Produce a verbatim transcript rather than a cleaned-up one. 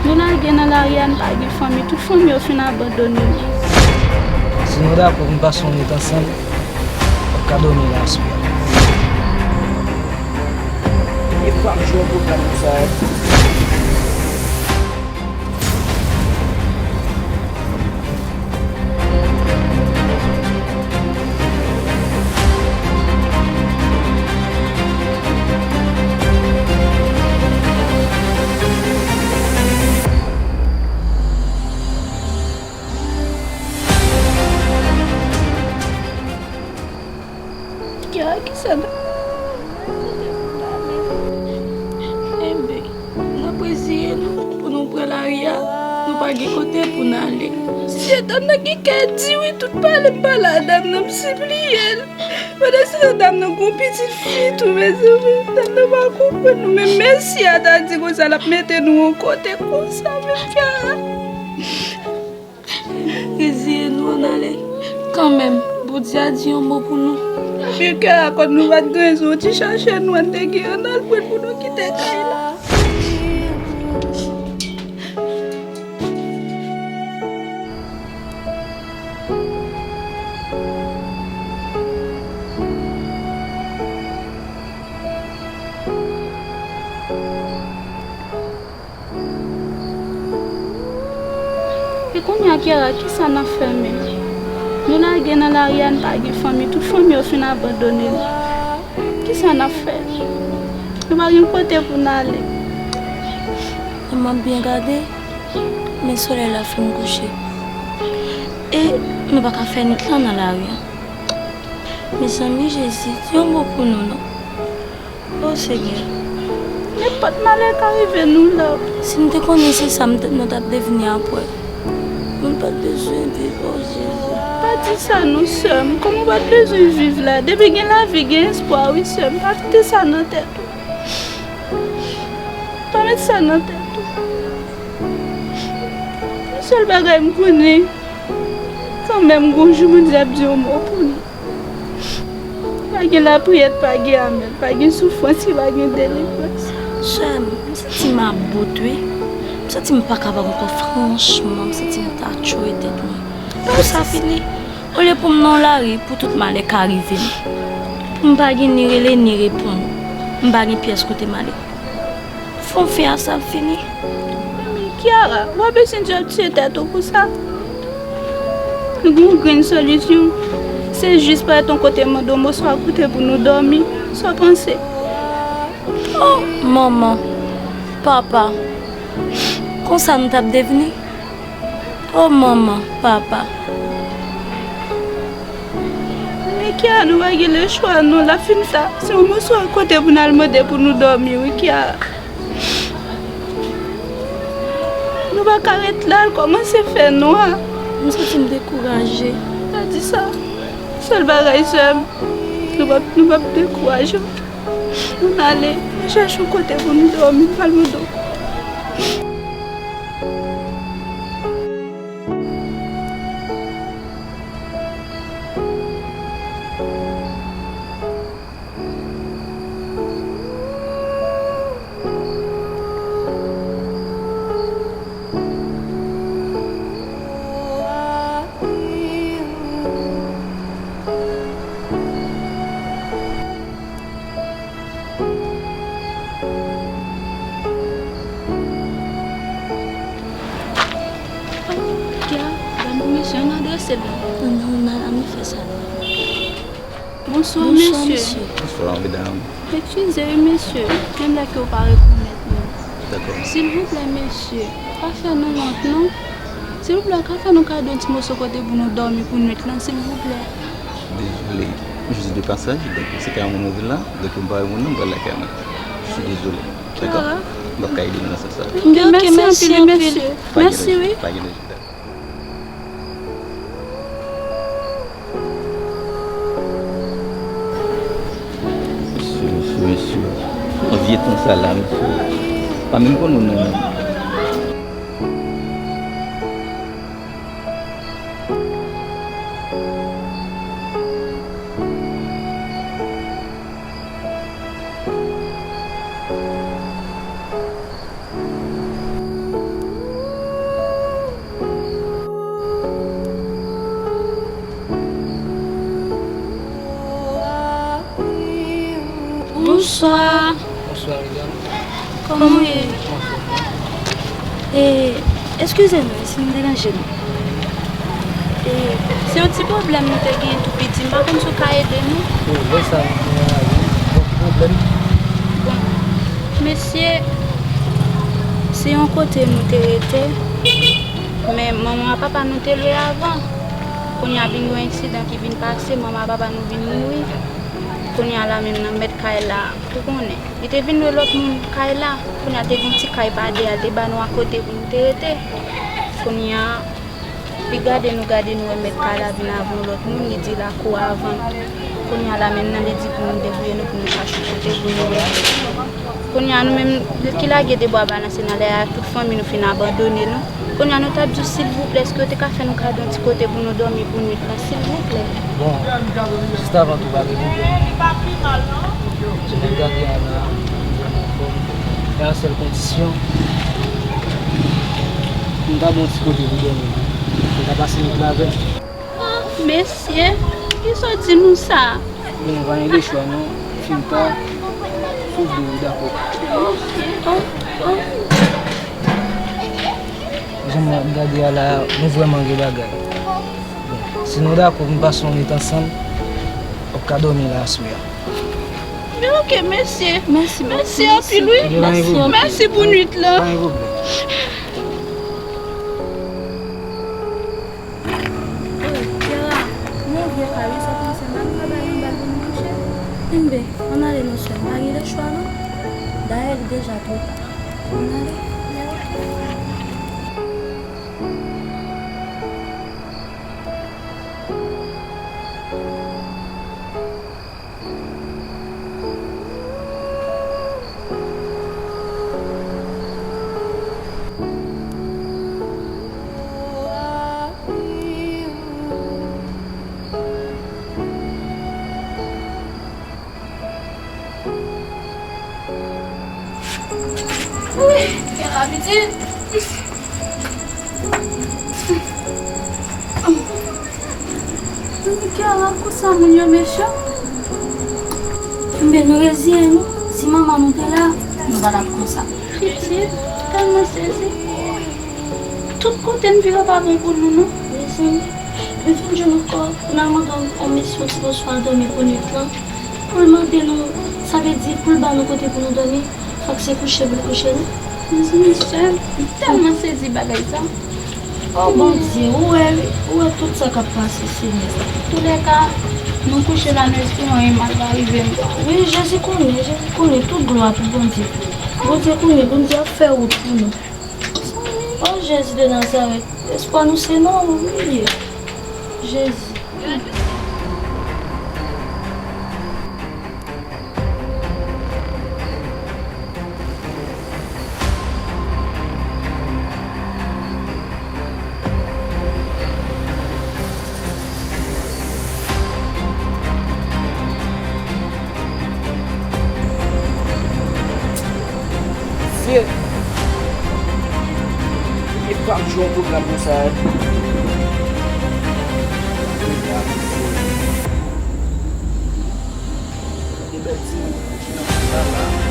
Nou lage nan lari a, n pa gen fanmi, tout fanmi yo fin abandone nou. Si nou dakò pou n pase yon nwit ansanm, w ap ka dòmi la aswè a. E pa m jwe yon pwogram konsa. Kiyara, kisa n ap fè? Enben, n ap reziye nou pou nou pran lari a, nou pa gen kote pou n ale. Mesye dam nan gen kè di wi, tout pale m pale a dam nan, m sipliye l. Pandan se tan dam nan gon pitit fi tou, mezanmi, dam nan pa konprann nou, men mesye a ta di konsa l ap mete nou yon kote konsa, men Kiyara. Reziye nou, ann ale. Kanmenm, Bondye a di yon mo pou nou. Epi Kiyara, kòm nou pa t gen rezon, ti chache nou, ann te gen, ann al pran l pou nou kite kay la. E kounye a, Kiyara, kisa n ap fè menm? Nou lage nan lari a, n pa gen fanmi, tout fanmi yo fin abandone nou. Kisa n ap fè? Nou pa gen kote pou n ale. Lè m ap byen gade, men solèy la fin kouche. E nou pa ka fè nwit lan nan lari a. Mezanmi, Jezi, di yon mo pou nou non. O Senyè, nenpòt malè ka rive nou la. Si m te konnen se sa m t- nou t ap devni apre, moun pa t bezwen viv, o Jezi. Pa di sa non, sè m. Kòman w pa t bezwen viv la? Depi gen lavi, gen espwa, wi, sè m. Pa mete sa nan tèt ou. Pa met sa nan tèt ou. Yon sèl bagay m konnen, kanmenm, gon jou Bondye ap di yon mo pou nou. Pa gen lapriyè ki pa gen amèn, pa gen soufrans ki pa gen delivrans. Sè m, m santi m about, wi. M santi m pa kapab ankò, franchman, m santi m ta tchwe tèt mwen. Pou sa fini, olye pou m nan lari, pou tout malè ka rive m, pou m pa gen ni rele, ni reponn, m pa gen pyès kote m ale. Fè yon fen a sa, l fini. Men Kiara, w pa bezwen di w ap tiye tèt ou pou sa. Nou gen yon grenn solisyon. Se jis parèt yon kote, mande yon moso a kote pou nou dòmi. Sa w panse? O manman, papa, konsa nou t ap devni? O manman, papa. Men Kiara, nou pa gen lechwa non, l ap fin ta. Se yon moso a kote pou n al mande pou nou dòmi, wi, Kiara. Nou pa ka ret la, l kòmanse fè nwa. M santi m dekouraje. Pa di sa. Sèl bagay, sè m, nou p ap, nou p ap dekouraje. Ann ale, ann chèche yon kote pou nou dòmi, n pral mande w. Kya, ban nou mesye, ann adrese l non. Non, non, non, ann fè sa non. Bonswa, mesye. Bonswa, mesye. Bonswa, medam. Eskize wi, mesye, menm lè ke w pa rekonèt nou. Dakò. Silvouplè, mesye, pa fè nou wont non. Silvouplè, w ka fè nou kado yon ti moso kote pou nou dòmi pou nwit lan, silvouplè. Dezole. M jis de pasaj, donk se kay mwen mwen vin la, donk m pa wè moun nan, m pral lakay mwen. Je suis désolé. Dakò? Kiara. M p ap ka ede nou nan sans sa. Ok, mèsi anpil, mesye. Mèsi, wi. Pa gen danje, dakò. Mesye, mesye, mesye. Nan vye tan sa la, mesye. Pa menm konn nou non, menm. Bonswa. Bonswa, medam. Kòman w ye? Anfòm. E, eskize nou si nou deranje nou. E, se yon ti pwoblèm nou te gen tou piti. M pa konn si w ka ede nou. O, lè sa nou te nan lari. Bon, ki pwoblèm? Bon, mesye, se yon kote nou te rete, men manman ak papa nou te lwe avan. Kounye a vin gen yon ensidan ki vin pase, manman ak papa nou vin mouri. Kounye a la menm nan mèt kay la, ou konnen. Li te vin lwe lòt moun kay la. Kounye a te gen yon ti kay pa dèyè, li te ba nou akote pou nou te rete. Kounye a, li gade nou, gade nou, wè mèt kay la vin avè yon lòt moun, li di lakou a vann. Kounye a la menm nan, li di pou nou debouye nou, pou nou chache kote pou nou rete. Kounye a nou menm, ki lage de bwa balanse nan lè a, tout fanmi nou fin abandone nou. Kounye a nou t ap di w, silvouplè, èske w te ka fè nou kado yon ti kote pou nou dòmi pou nwit lan, silvouplè? Bon, jis avan tou, pa gen pwoblèm. Jan m ap gade a la, nou vrèman anfòm. Nan yon sèl kondisyon, nou ta ba w yon ti kote pou dòmi. Nou ta pase nwit lan avè m. Ah, mesye, kisa w di nou sa? Bon, pa gen de chwa non, fi m pa, si w vle wi, dakò. Oh, oh, oh. Jan m ap gade a la, nou vrèman gen bagay. Bon, si nou dakò pou n pase yon nwit ansanm, w ap ka dòmi la aswè a. Men oke, mesye. Mèsi, mèsi anpil, wi. Mèsi anpil. Mèsi pou nwit lan. Pa gen pwoblèm. Oh, Kiara, nou vye kay wi, sa kòmanse mal, nou ka bay yon bal pou nou kouche. Enben, ann ale non sè m, pa gen lechwa non. Dayè, li deja twò ta. Ann ale. Wi, gen la pitit. Ki ala konsa moun yo mechan. Enben, nou reziyen nou. Si manman nou te la, nou pa t ap konsa. Pitit, tèlman sezi. Tout kote n vire pa bon pou nou, non. Mezanmi, nou vin jwenn ankò, pou n al mande yon, yon mesye yon ti bonswa dòmi pou nwit lan. Pou l mande nou, sa vle di pou l ba nou kote pou nou dòmi, fòk se kouche pou l kouche nou. Mezanmi, sè m, m tèlman sezi bagay sa. O Bondye, ou wè, ou wè tout sa k ap pase, Senyè. Toulèka, nou kouche la, nou espere anyen mal pa rive nou. Wi, Jezi konnen, Jezi konnen, tout glwa pou Bondye. Bondye konnen, Bondye ap fè wout pou nou. O Jezi de Nazarèt, espwa nou se nan ou li ye. Jezi. Mesye, e pa m jwe yon pwogram konsa, wi. Gen bèl timoun ki nan kay la.